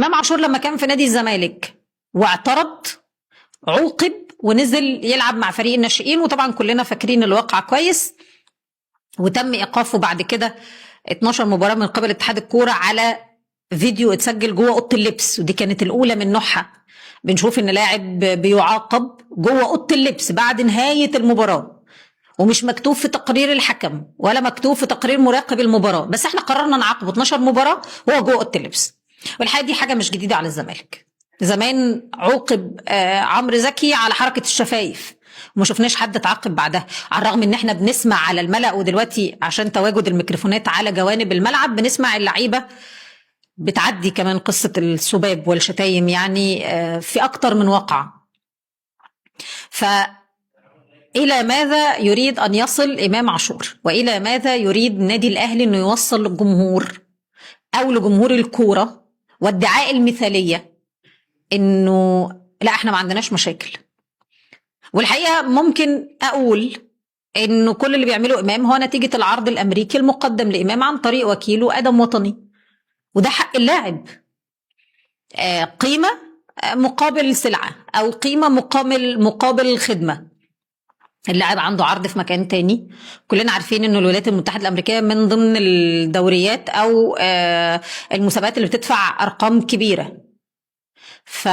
امام عاشور لما كان في نادي الزمالك واعترض عوقب ونزل يلعب مع فريق الناشئين، وطبعا كلنا فاكرين الواقع كويس، وتم ايقافه بعد كده 12 مباراة من قبل اتحاد الكورة على فيديو اتسجل جوه اوضة اللبس، ودي كانت الاولى من نوعها. بنشوف ان لاعب بيعاقب جوه اوضة اللبس بعد نهاية المباراة، ومش مكتوب في تقرير الحكم ولا مكتوب في تقرير مراقب المباراة، بس احنا قررنا نعاقبه 12 مباراة وهو جوه اوضة اللبس. والحقيقة دي حاجة مش جديدة على الزمالك. زمان عوقب عمرو زكي على حركة الشفايف وما شفناش حد اتعاقب بعدها، على الرغم ان احنا بنسمع على الملأ، ودلوقتي عشان تواجد الميكروفونات على جوانب الملعب بنسمع اللعيبة بتعدي كمان قصة السباب والشتايم، يعني في اكتر من واقعه. ف الى ماذا يريد ان يصل امام عاشور؟ والى ماذا يريد النادي الاهلي انه يوصل للجمهور او لجمهور الكورة وادعاء المثالية انه لا احنا ما عندناش مشاكل؟ والحقيقة ممكن اقول انه كل اللي بيعمله امام هو نتيجة العرض الامريكي المقدم لامام عن طريق وكيله ادم وطني، وده حق اللاعب، قيمة مقابل سلعه او قيمة مقابل خدمة. اللاعب عنده عرض في مكان تاني، كلنا عارفين ان الولايات المتحدة الامريكية من ضمن الدوريات او المسابقات اللي بتدفع ارقام كبيرة. ف